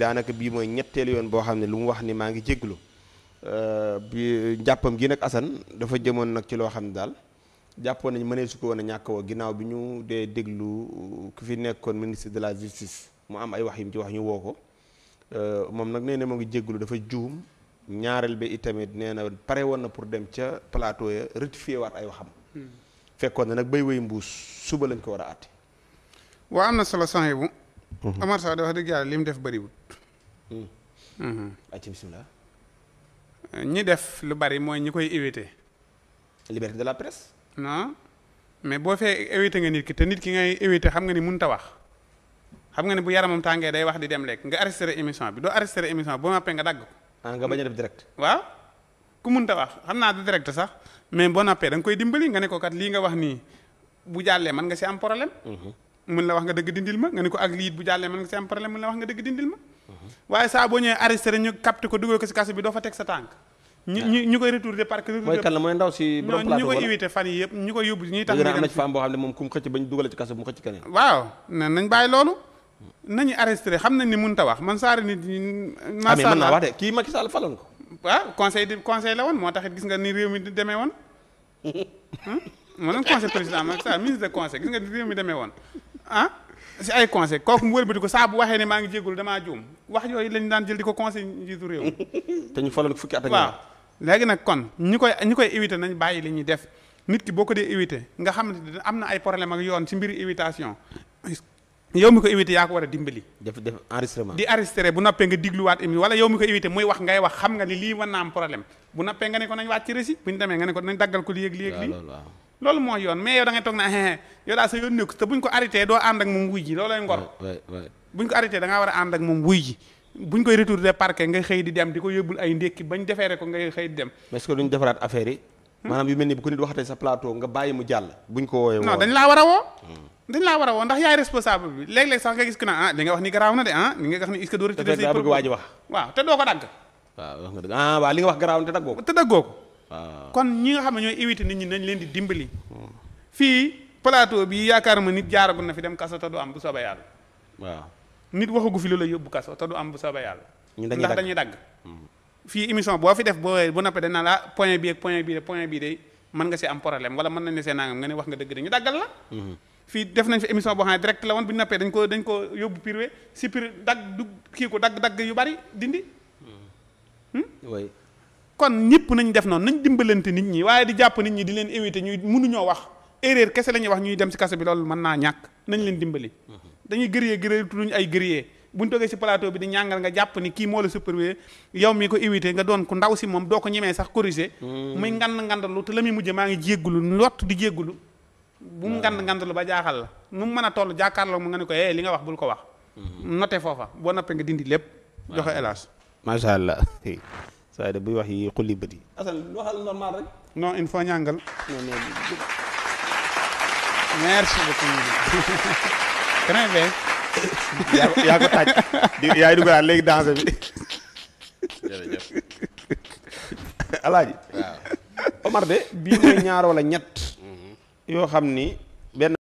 daanaka bii mooy ñetteelu yoon boo xam ne lu mu wax ni maa ngi jégglu bi jàppam gi nag Assane dafa jëmoon nag ci loo xam ne daal jàppoon nañu mënee su ko woon a ñàkk woo ginnaaw bi ñu dee déglu ku fi nekkoon ministre de la justice mu am ay wax yi mu ci wax ñu woo ko moom nag nee na moo ngi jégglu dafa juum ñaareel bi itamit nee na pare woon na pour dem ca plateau ya rectifier waat ay waxam fekkoon na nag bay wéy mbuus suba lañ ko war a àtte waa am na solo sony bu Omar Sow da wax dëgg yàlla li mu def bëriwut acca bismillah ñi def lu bari mooy ñi koy éviter liberté de la presse non mais boo fee éviter nga nit ki te nit ki ngay éviter xam nga ni mënut a wax xam nga ni bu yaramam tàngee day wax di dem lekk nga arrêté émission bi doo arrêté émission boo noppee nga dagg ko nga bañ a def direct waaw ku mënut a wax xam naa du direct sax mais boo noppee da nga koy dimbali nga ne ko kat lii nga wax nii bu jàllee mën nga si am problème mën la wax nga dëgg dindil ma nga ne ko ak lii bu jàllee mën nga si am problème mën la wax nga dëgg dindil ma waaye saa boo ñëwee arrêté ñu capté ko dugal ko si kaso bi doo fa teg sa tànk ñu koy retourné parce que mooy kan la mooy ndaw si borom plateau ñu koy éviter fan yi yëpp ñu koy yóbbu ñuy tax am na ci femme boo xam ne moom ku mu xëcc bañ dugale ci kaso bu mu xëcc keneen waaw nañ bàyyi loolu nañu arrêté xam nañ ni mënut a wax man saari nit macha allah mën naa wax de kii Macky Sall faloon ko waaw conseil la woon moo taxit gis nga ni réew mi demee woon moo doon conseil président Macky Sall ministre de conseil gis nga ni réew mi demee woon si ay conseil kooku mu wëlbati ko saa bu waxee ne maa ngi jégalu damaa juum wax yooyu lañ daan jël di ko conseil njiitu réew te ñu faloon fukki at ak waaw léegi nag kon ñi koy éviter nañ bàyyi li ñuy def nit ki boo ko dee éviter nga xam ne am na ay problème ak yoon ci mbiri évitation yow mi ko éviter yaa ko war a dimbali def enregistrement di enregistré bu noppee nga digluwaat émi wala yow mi ko éviter muy wax ngay wax xam nga ni lii mën naa am problème bu noppee nga ne ko nañ wàcc ci rési bu ñu demee nga ne ko nañ daggal ko lii ak lii ak lii loolu mooy yoon mais yow da ngay toog na yow daal sa yoon nekku te buñ ko arrêté doo ànd ak moom wuy ji loolay ngor buñ ko arrêté da ngaa war a ànd ak moom wuy ji buñ koy retour de parquet ngay xëy di dem di ko yóbbul ay ndékki bañ defeere ko ngay xëy di dem mais est-ce que duñ defaraat affaire yi maanaam yu mel ni bu ko nit waxatee sa plateau nga bàyyi mu jàll buñ ko woowee non dañ laa war a woo ndax yaay responsable bi léeg-léeg sax nga gis ko na li nga wax ni garaaw na de li nga wax ni est-ce que doo retour de bëgg waa ji wax waaw te doo ko dagg waaw wax nga dëgg waaw li nga wax garaaw na te daggoo ko kon ñi nga xam ne ñooy éviter nit ñi nañ leen di dimbali fii plateau bi yaakaar ma nit jaaragul na fi dem kaso te du am bu soobee yàlla waaw nit waxagu fi lu la yóbbu kaso te du am bu soobee yàlla ndax dañuy dagg fii émission boo fi def bu noppee dañ naan la point bi ak point bii de mën nga see am problème wala mën nañ ne see nangam nga ne wax nga dëgg dañu daggal la fii def nañ fi émission boo xam ne direct la woon bu ñu noppee dañ ko yóbbu privé si privé dagg du kii ko dagg yu bari dindi kon ñëpp nañ def noonu nañ dimbalante nit ñi waaye di jàpp nit ñi di leen éviter ñuy mënuñoo wax erreur kese la ñuy wax ñuy dem si kaso bi loolu mën naa ñàkk nañ leen dimbali dañuy gërëyee tuduñu ay gërëyee buñ toogee si plateau bi di ñàngal nga jàpp ni kii moo la supérieur yow mi ko éviter nga doon ku ndaw si moom doo ko ñemee sax corriger muy ngandalu te la muy mujje maa ngi jéggulu lott di jéggulu bu mu ngandalu ba jaaxal la nu mu mën a toll jàkkaarloo mu nga ne ko li nga wax bul ko wax noté foofa boo noppee nga dindi lépp joxe hélas macha allah saa de buy wax yi xulli bët yi Assane waxal normal rek non il faut ñàngal merci beaucoup très bien yaa ko taaj yaay dugalaat léegi danse bi jërëjëf alaaji waaw Omar de bii mooy ñaar wala ñett yoo xam ni benn